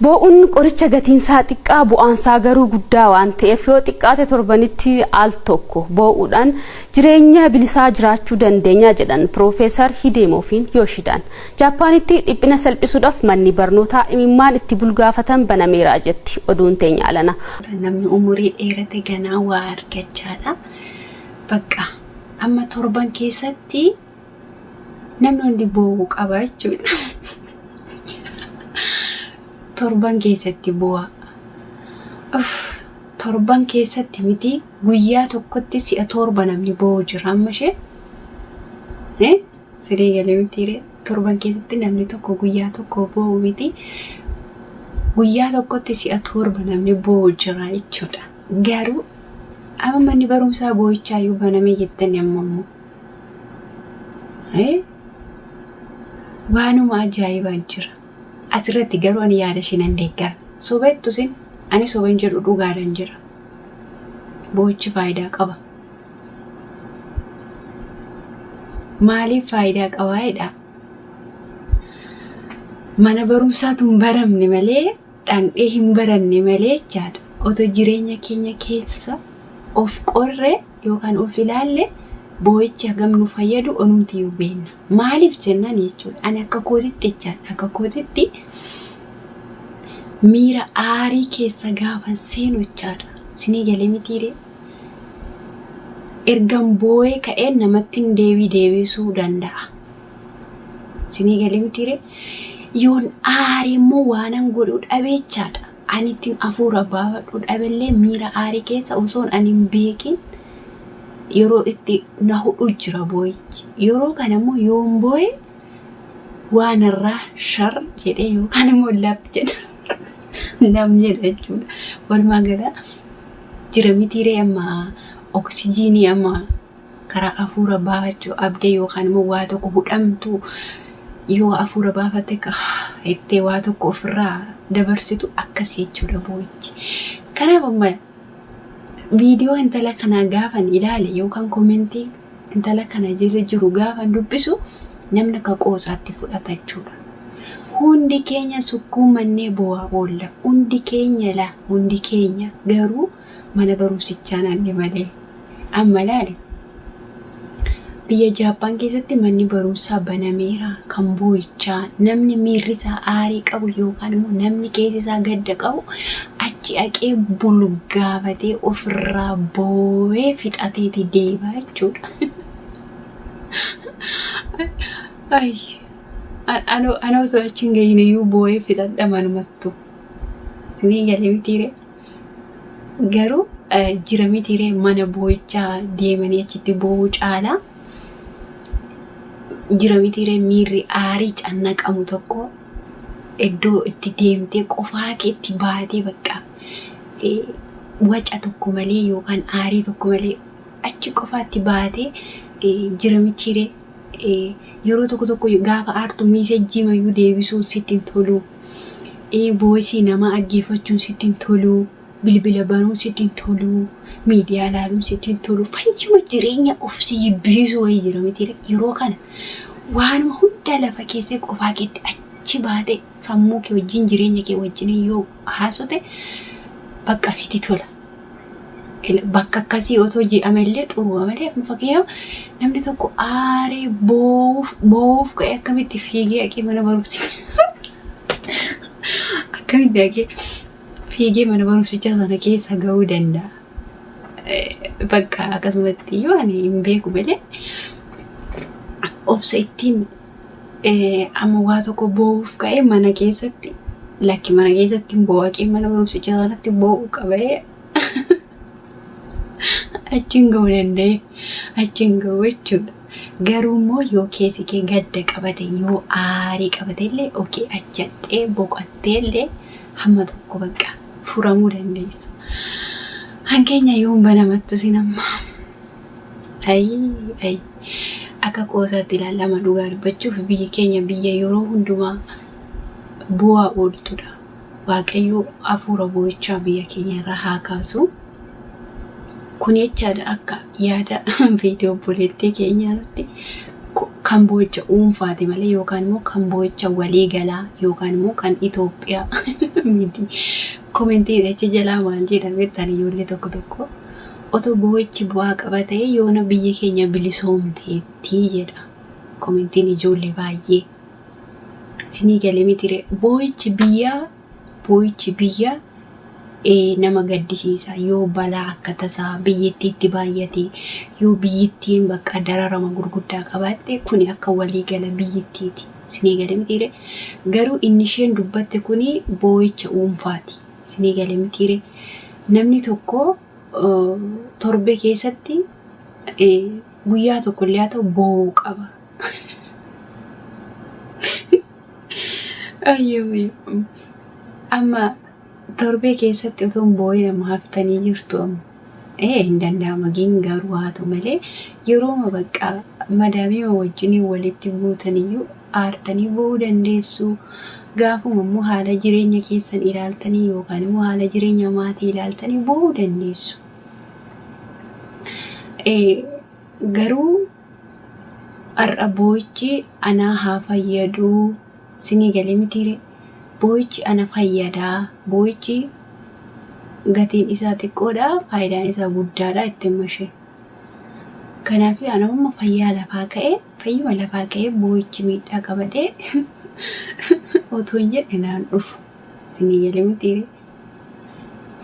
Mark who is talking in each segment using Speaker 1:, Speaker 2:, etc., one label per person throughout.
Speaker 1: Boo'uun qoricha gatiinsaa xiqqaa bu'aansaa garuu guddaa waan ta'eef yoo xiqqaate torbanitti al tokko boo'uudhaan jireenya bilisaa jiraachuu dandeenya jedhan Piroofeesar Hideemoofiin Yoshidaan. Jaappaanitti dhiphina salphisuudhaaf manni barnootaa imimmaan itti bulgaafatan banameera jetti oduun teenya alana.
Speaker 2: Namni umurii dheerate ganaa waa argachaadha. Bakka amma torban keessatti namni hundi boo'uu qaba jechuudha. Torban keessatti boo'a. Uff, torban keessatti miti guyyaa tokkotti si'a torba namni boo'u jira amma ishee. Eh? Siree galee miti ree. Torban keessatti namni tokko guyyaa tokko boo'u miti. Guyyaa tokkotti si'a torba namni boo'u jira jechuudha. Garuu amma manni barumsaa boo'ichaa iyyuu baname jettani amma immoo. Waanuma ajaa'ibaa jira. Asirratti garuu ani yaada ishee nan deeggara. Soba jettu isin ani soba hin jedhu dhugaadhan jedha. Boo'ichi faayidaa qaba. Maaliif faayidaa qabaa jedhaa? Mana barumsaatu hin baramne malee dhandhee hin baranne malee jechaadha. Otoo jireenya keenya keessa of qorre yookaan of ilaalle boo'ichi hagam nu fayyadu onumtiyyuu beekna. Maaliif jennaan jechuudha. Ani akka kootitti jechaadha. Akka kootitti miira aarii keessa gaafan seenu jechaadha. Sinii galee mitiiree? Ergan boo'ee ka'ee namatti hin deebii deebisuu danda'a. Sinii galee mitiiree? Yoon aare immoo waanan godhu dhabe jechaadha. Ani ittiin afuura baafadhu dhabellee miira aarii keessa osoon ani hin beekin yeroo itti na hudhu jira boo'ichi. Yeroo kana immoo yoon boo'e waan irraa shar jedhee yookaan immoo lab jedha. Lam jedha jechuudha. Walumaa gala jira mitiiree amma oksijiinii amma karaa afuura baafachuu abdee yookaan immoo waa tokko hudhamtu yoo afuura baafatte ka jettee waa tokko ofirraa dabarsitu akkasii jechuudha boo'ichi. Kanaaf amma viidiyoo intala kanaa gaafan ilaale yookaan komentii intala kana jala jiru gaafan dubbisu namni akka qoosaatti fudhata jechuudha. Hundi keenya sukkuumannee boo'aa oolla. Hundi keenya laa hundi keenya garuu mana barumsichaa naanne malee. Amma laali biyya Jaappaan keessatti manni barumsaa banameera kan boo'ichaa namni miirri isaa aarii qabu yookaan immoo namni keessi isaa gadda qabu achi haqee bulgaafatee ofirraa boo'ee fixateeti deeba jechuudha. Ay, anoo osoo achi hin gahin iyyuu boo'ee fixadha manumattu. Isinii galee mitiiree? Garuu jira mitiiree mana boo'ichaa deemanii achitti boo'uu caalaa jira mitiiree miirri aarii cannaqamu tokko iddoo itti deemtee qofaa keetti baatee bakka waca tokko malee yookaan aarii tokko malee achi qofaatti baatee jira mitiiree yeroo tokko tokko gaafa aartu miisejjii mayyuu deebisuun sitti hin tolu. Voice namaa dhaggeeffachuun sitti hin tolu. Bilbila banuun sitti hin tolu. Miidiyaa ilaaluun sitti hin tolu. Fayyuma jireenya of si jibbisiisu wayii jira miti. Yeroo kana waanuma hunda lafa keessee qofaa keetti achi baate sammuu kee wajjin jireenya kee wajjin yoo haasote bakka sitti tola. Bakka akkasii otoo je'ame illee xuruu malee amma fakkeenyaaf namni tokko aaree boo'uuf boo'uuf ka'ee akkamitti fiigee haqee mana barumsichaa akkamitti haqee fiigee mana barumsichaa sana keessa ga'uu danda'a. Bakka akkasumatti iyyuu ani hin beeku malee obsa ittiin amma waa tokko boo'uuf ka'ee mana keessatti lakki mana keessatti hin boo'u haqee mana barumsichaa sanatti boo'uu qabee achiin ga'uu danda'e achiin ga'u jechuudha. Garuu immoo yoo keessi kee gadda qabate yoo aarii qabate illee okee achattee boqottee illee hamma tokko bakka furamuu dandeessa. Hankeenya yoom banamattu sin amma. Ayii ayii akka qoosaatti ilaalama dhugaa dubbachuuf biyyi keenya biyya yeroo hundumaa bu'aa ooltudha. Waaqayyo hafuura boo'ichaa biyya keenya irraa haa kaasu. Kun jechaadha akka yaada viidiyoo obboleettii keenya irratti kan boo'icha dhuunfaati malee yookaan immoo kan boo'icha waliigalaa yookaan immoo kan Itoophiyaa Miti. Komentiin achi jalaa maal jedha beektan ijoollee tokko tokko otoo boo'ichi bu'aa qaba ta'e yoona biyyi keenya bilisoomteetti jedha. Komentiin ijoollee baay'ee. Sinii galee miti boo'ichi biyyaa boo'ichi biyyaa nama gaddisiisa yoo balaa akka tasaa biyyattiitti baay'ate yoo biyyittiin bakka dararama gurguddaa qabaatte kuni akka waliigala biyyittiiti. Sinii galee mitiire garuu inni isheen dubbatte kuni boo'icha dhuunfaati. Sinii galee mitiire namni tokko torbee keessatti guyyaa tokko illee haa ta'u boo'uu qaba. Amma torbee keessatti otoo hin boo'in amma haftanii jirtu amma. Ee hin danda'ama gin garuu haa ta'u malee yerooma bakka madaamiima wajjiniin walitti buutaniyyuu aartanii boo'uu dandeessu. Gaafuma immoo haala jireenya keessan ilaaltanii yookaan immoo haala jireenya maatii ilaaltanii boo'uu dandeessu. Garuu har'a boo'ichi anaa haa fayyaduu sinii galee mitiire boo'ichi ana fayyadaa boo'ichi gatiin isaa xiqqoodha faayidaan isaa guddaadha itti himashee. Kanaaf ana amma fayyaa lafaa ka'ee fayyuma lafaa ka'ee boo'ichi miidhaa qabadee otoo hin jedhe naan dhufu sinii galee mitiire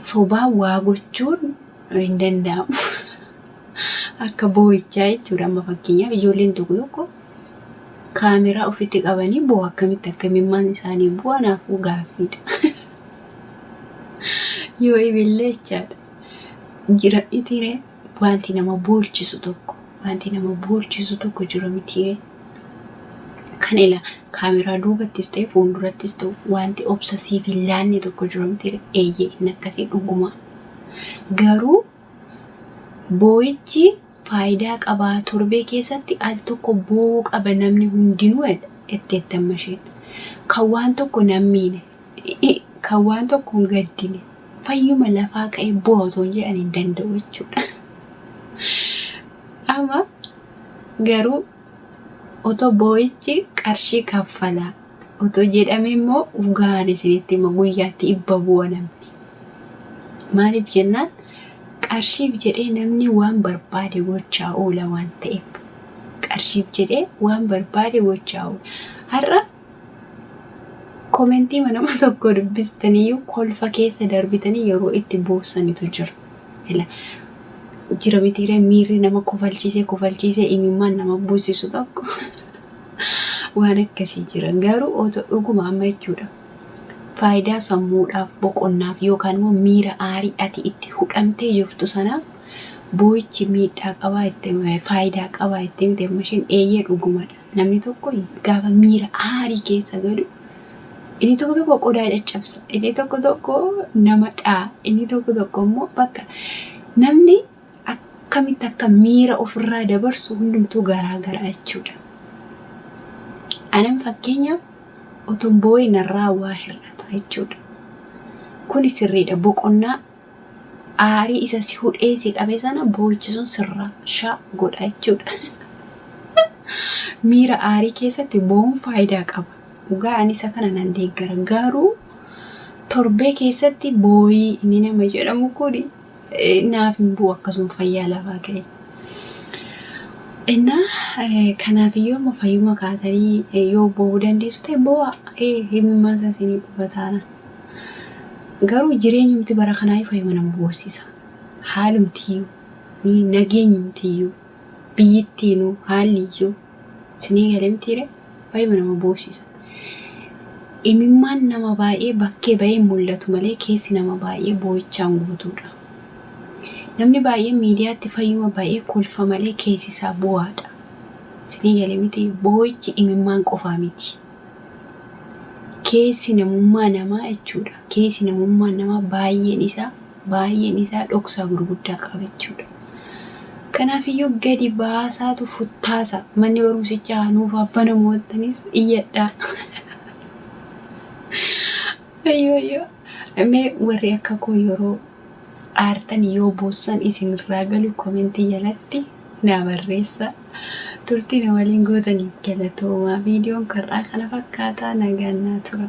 Speaker 2: sobaa waa gochuun hin danda'amu. Akka boo'ichaa jechuudha amma fakkeenyaaf ijoolleen tokko tokko kaameraa ofitti qabanii boo'u akkamitti akka imimmaan isaanii bu'u anaafuu gaaffiidha. Yoo ibillee jechaadha. Jira mitiire wanti nama boolchisu tokko wanti nama boolchisu tokko jira mitiire. Kan ila kaameraa duubattis ta'e fuuldurattis ta'u wanti obsa siif hin laanne tokko jira mitiire eeyyee inni akkasii dhuguma. Garuu boo'ichi faayidaa qabaa torbee keessatti al tokko boo'uu qaba namni hundinuu jetteetti amma isheen. Kan waan tokko nan miine kan waan tokko hin gaddine fayyuma lafaa ka'ee boo'a otoo hin jedhan hin danda'u jechuudha. Amma garuu otoo boo'ichi qarshii kaffalaa otoo jedhame immoo dhugaan isinitti hima guyyaatti dhibba bu'a namni. Maaliif jennaan qarshiif jedhee namni waan barbaade gochaa oola waan ta'eef. Qarshiif jedhee waan barbaade gochaa oola. Har'a komentii nama tokko dubbistaniyyuu kolfa keessa darbitanii yeroo itti boossanitu jira. Jira mitiiree miirri nama kofalchiisee kofalchiisee imimmaan nama buusisu tokko waan akkasii jira. Garuu otoo dhuguma amma jechuudha. Faayidaa sammuudhaaf boqonnaaf yookaan immoo miira aarii ati itti hudhamtee jirtu sanaaf boo'ichi miidhaa qabaa itti faayidaa qabaa itti himte amma isheen eeyyee dhugumadha. Namni tokko gaafa miira aarii keessa galu inni tokko tokko qodaa caccabsa, inni tokko tokko nama dha'a, inni tokko tokko immoo bakka namni akkamitti akka miira ofirraa dabarsu hundumtuu garaa garaa jechuudha. Anan fakkeenyaaf otoon boo'ee narraa waa hir'ata jechuudha. Kuni sirriidha. Boqonnaa aarii isa si hudhee si qabe sana boo'ichi sun sirraa shaa godha jechuudha. Miira aarii keessatti boo'uun faayidaa qaba. Dhugaa ani isa kana nan deeggara. Garuu torbee keessatti boo'ii inni nama jedhamu kuni naaf hin bu'u akkasuma fayyaa lafaa ka'e. Innaa kanaafiyyuu amma fayyuma kaatanii yoo boo'uu dandeessu ta'e boo'aa imimmaan isaa isinii dhufa taana. Garuu jireenyumti bara kanaa fayyuma nama boossisa. Haalumtiyyuu nageenyumtiyyuu biyyittiinuu haalliyyuu isinii galee mitiire fayyuma nama boossisa. Imimmaan nama baay'ee bakkee bahee mul'atu malee keessi nama baay'ee boo'ichaan guutuudha. Namni baay'een miidiyaatti fayyuma baay'ee kolfa malee keessi isaa bu'aadha. Isinii galee miti boo'ichi imimmaan qofaa miti. Keessi namummaa namaa jechuudha. Keessi namummaa namaa baay'een isaa dhoksaa gurguddaa qaba jechuudha. Kanaafiyyuu gadi baasaatu futtaasa manni barumsichaa nuuf abbanamu wattanis iyyadhaa. Ayyoo ayyoo. Mee warri akka koo yeroo aartan yoo boossan isinirraa galu komentii jalatti naa barreessaa. Turtii na waliin gootaniif galatoomaa. Viidiyoon karraa kana fakkaataa nagaan naa tura.